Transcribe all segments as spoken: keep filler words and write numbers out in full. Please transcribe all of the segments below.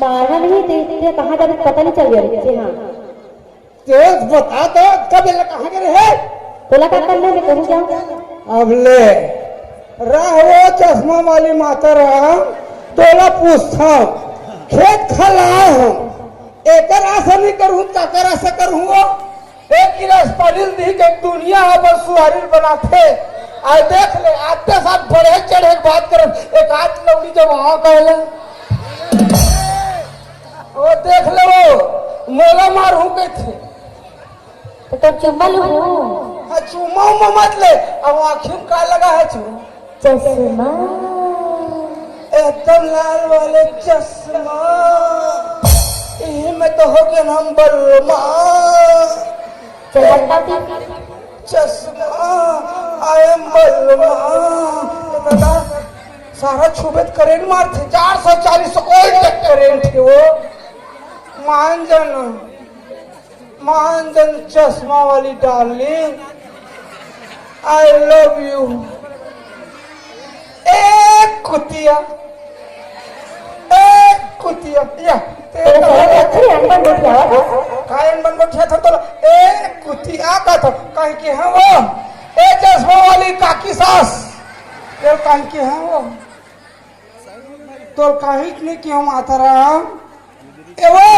कहाँ नहीं थे, थे कहाँ जाबे पता नहीं चल गया रे, हाँ। तें बता तो, कब एला कहाँ गे रहे? तोला का करना, मैं कहूँ क्या? अब ले, रह वो चश्मा वाली माता राम, तोला पूछथंव, खेत खार लाए हंव, एकर आसा नहीं करहूँ, काकर आसा करहूँ वो? एक गिलास पानी ल दिही के दुनिया ह बस सुहारी ल बनाथे। अउ देख ले, आते साथ बढ़े चढ़े के बात करत, एक आध लौड़ी जब आवा कहले, ओ देख ले वो, मोला मारहूँ कहिथे। त तोर चुम्मा लूँ? हाँ, चुम्मा उम्मा मत ले, अब आँखी म का लगा हे चु? चश्मा। एकदम लाल वाले चश्मा। इही में तो हो गए हम बलमा। चल, बता दे। चश्मा, I am बलमा। ये दादा, सारा छुबे त करंट मारथे, चार सौ चालीस volt तक करंट हे वो। मान जाना। मान जन चश्मा वाली darling, I love you। ए कुतिया, ए कुतिया, या, ते तो साला अच्छे अनपढ़ गोठियावत हस। काय अनपढ़ गोठियाथंव तोला? ए कुतिया का तो, कहीं के हे वो? ए चश्मा वाली काकी सास, तोर कहीं के हे वो? तोर कहीं के नहीं के हम आताराम। ए वो,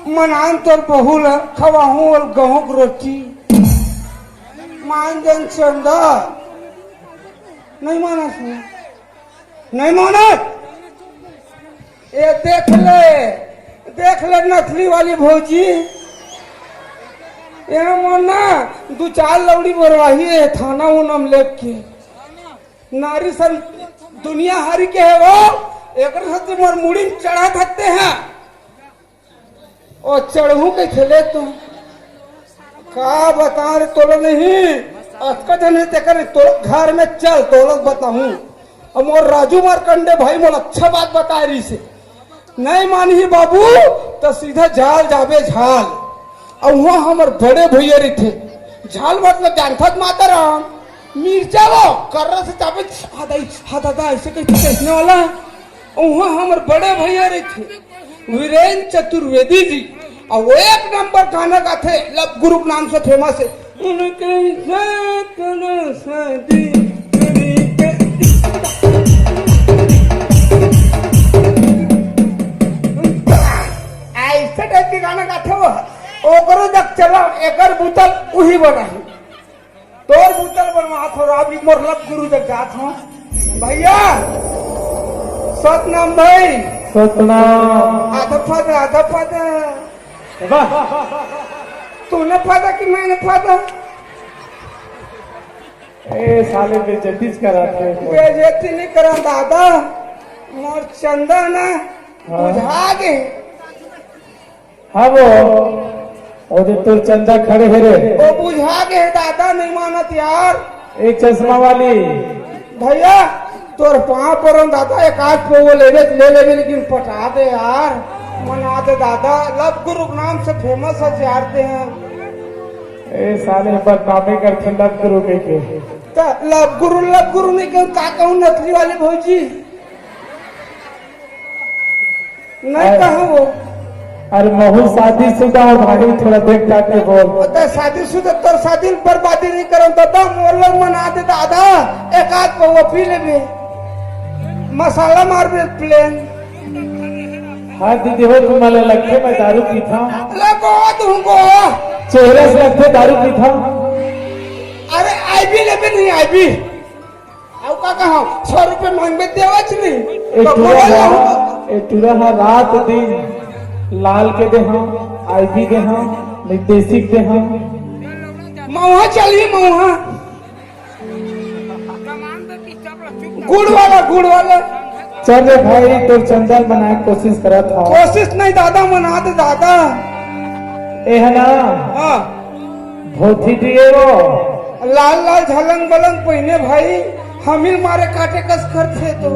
मनान तोर बहू ल खवाहूँ ओल गहूं के रोटी। मान जन चंदा। नहीं मानस वो। नहीं मानस। ए देख ले, देख ले नथली वाली भौजी। ए मोर ना दू चार लौड़ी बरवाही हे थाना उनम लेके। नारी सन दुनिया हारी के हे वो, एकर सेती मोर मुड़ी म चढ़त हत्ते हैं। ओ चढ़हूं कहिथे ले तू। का बता रे तोला नहीं, अतका जन हे तेकर तोला घर में चल, तोला बताहूं। अब मोर राजू मारकंडे भाई मोला अच्छा बात बताए रहिसे। नहीं मानही बाबू, त सीधा झाल जाबे झाल। अउ उहाँ हमर बड़े भैया रहिथे। झाल मतलब जानथस माता राम, मिर्चा वो कर्रा से चाबे, हा दाई, हा दादा, ऐसे कहिथे, कइसने वाला। अउ उहाँ हमर बड़े भैया रहिथे, वीरेंद्र चतुर्वेदी जी। अउ वो एक नंबर गाना गाथे, लव गुरु के नाम से famous हे। उनके साथ ना शादी करी के। ऐसे type के गाना गाथे वो। ओकरो जग चला, एकर बोतल उही बनाही। तोर बोतल बनवाथंव, अभी मोर लव गुरु जग जाथंव। भैया, सतनाम भाई। सतनाम। आधा फादा, आधा फादा। वाह। तूने फादा कि मैंने फादा? ए साले, बेइज्जती कराथे। बेइज्जती नहीं करा दादा, मोर चंदा ना हाँ। बुझा गे। हाँ वो, वो दे तोर चंदा खड़े हे रे। वो बुझा गे हे दादा, नहीं मानत यार। ए चश्मा वाली। भैया, तोर पाँव परंव दादा, एक आध पौवा लेबे त ले लेबे, लेकिन पटा दे यार, मना दे दादा। लव गुरु के नाम से famous हे यार ते हैं। ए साले, बदनामी करथे लव गुरु कहिके। त लव गुरु, लव गुरु नहीं कहूँ, का कहूँ, नथली वाली भौजी। नहीं अरे, कहूँ वो। अरे महू शादीशुदा हो भाई, थोड़ा देख ताक के बोल। पता है, शादीशुदा तोर शादी में बर्बादी नहीं करन दादा, मोर लग मना दे दादा, एक आध पौवा पी लेबे, मसाला मारबे plain। हाँ दीदी हो, तुम्हारे लगे मैं दारू पीथा। अरे गो तुमको। चेहरा से लगथे दारू पीथा। अरे I B लेबे नहीं, I B। अउ का कहूँ, सौ रुपये मांगबे देवच नहीं। ए तो टूरा बोला हा, हूँ। ए टूरा हा रात दिन लाल के देहा, I B देहा, नहीं देसी के देहा। मऊहा चली मऊहा। गुड़ वाला, गुड़ वाला। चल रे भाई, तोर चंदा ल बनाए के कोशिश करत हव। कोशिश नहीं दादा, मना दे दादा। ए है ना? हाँ। धोती दिए वो। लाल लाल झलंग बलंग पहिने भाई, हमिल मारे काटे कस करथे तो।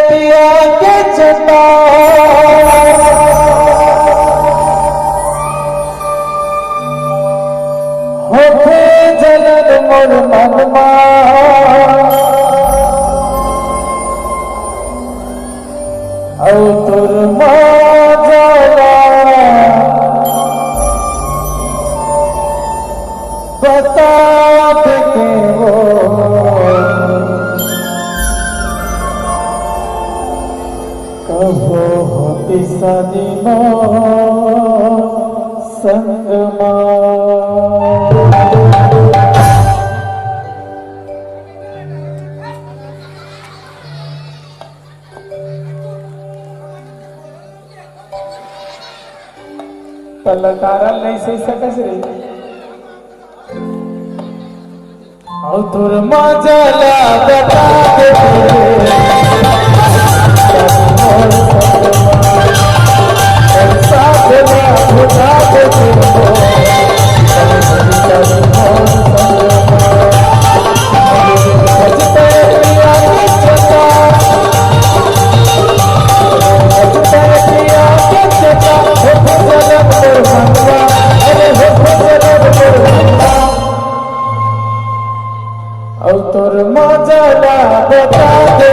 पिया के चंदा होथे जलन मोर मन मा। अउ तोर मजा ला बता देते हो, कहो होती शादी मोर संग मा। कलाकार नहीं सही सकस रे। अउ तोर मजा ला बता दे रे। अउ तोर मजा ला बता दे।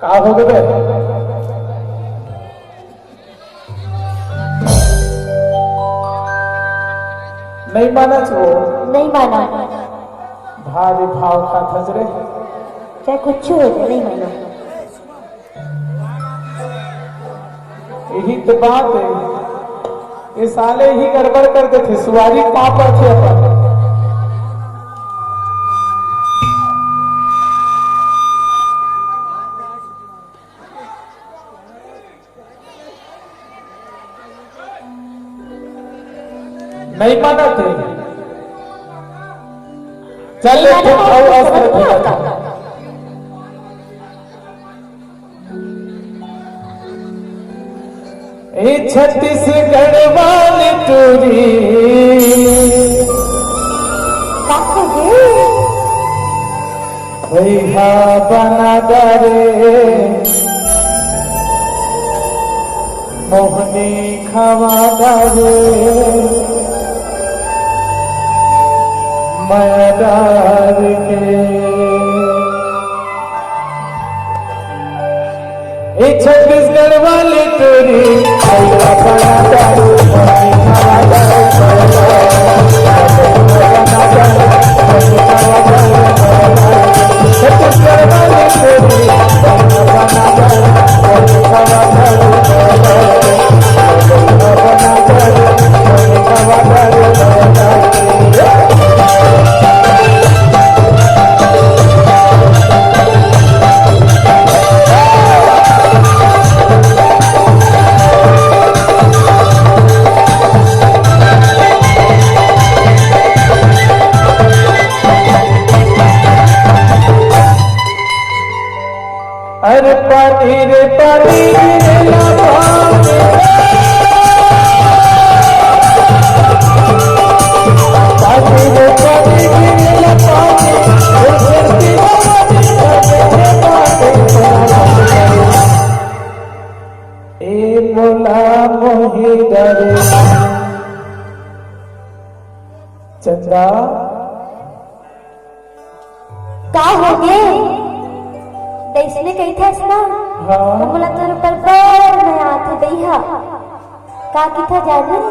का हो गे बे? नहीं मानस वो। नहीं माना। भारी भाव खाथस रे। चाहे कुछ हो जाए, नहीं माना। यही तो बात है, ये साले ही गड़बड़ कर देथे, सुवारी का पड़थे अपन। नहीं मानत हे। चल ले, तू खाऊ, आज तक नहीं आता। ए छत्तीसगढ़ वाली टूरी। का कहे? भैया बना डारे, मोहनी खवा डारे, मया डार के। ए छत्तीसगढ़ वाली टूरी, भैया बना डारे, मोहनी खवा डारे, मया डार के। अरे पानी रे पानी गिरेला पानी। पानी रे पानी गिरेला पानी। ए धरती हमारी पानी रे पानी। ए मोला मोही डर चंदा। का होगे? अइसने कहिथस ना? हाँ। त मोला तोर ऊपर बड़ मया आथे दइहा। का कहिथस जानिस?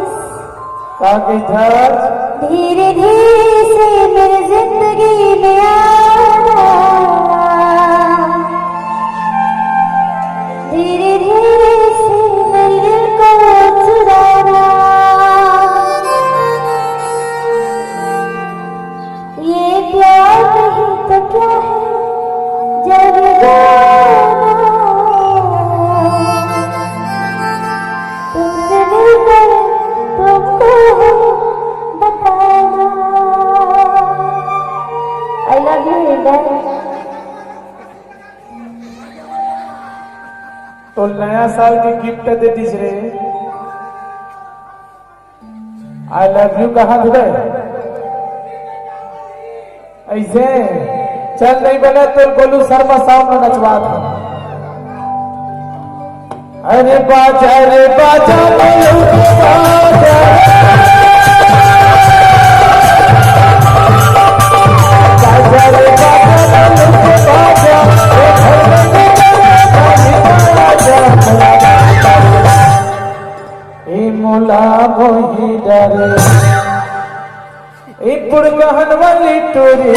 का कहिथस? धीरे धीरे से मेरी जिंदगी में आना, धीरे धीरे से मेरे दिल को चुराना। ये प्यार नहीं तो क्या है, जाने जाना। तुमसे मिलकर तुमको है बताना। I love you, Hilda। तो नया साल के गिफ्ट दे दीस रे। I love you कहा तुझे? अइसे चल नहीं बने तो गोलू शर्मा साहब में नचवा था। अरे बाजा रे बाजा, गोलू के बाजा। बाजा रे बाजा, गोलू के बाजा। ए मोला मोही डरे, ए पुरगहन वाली टोरी।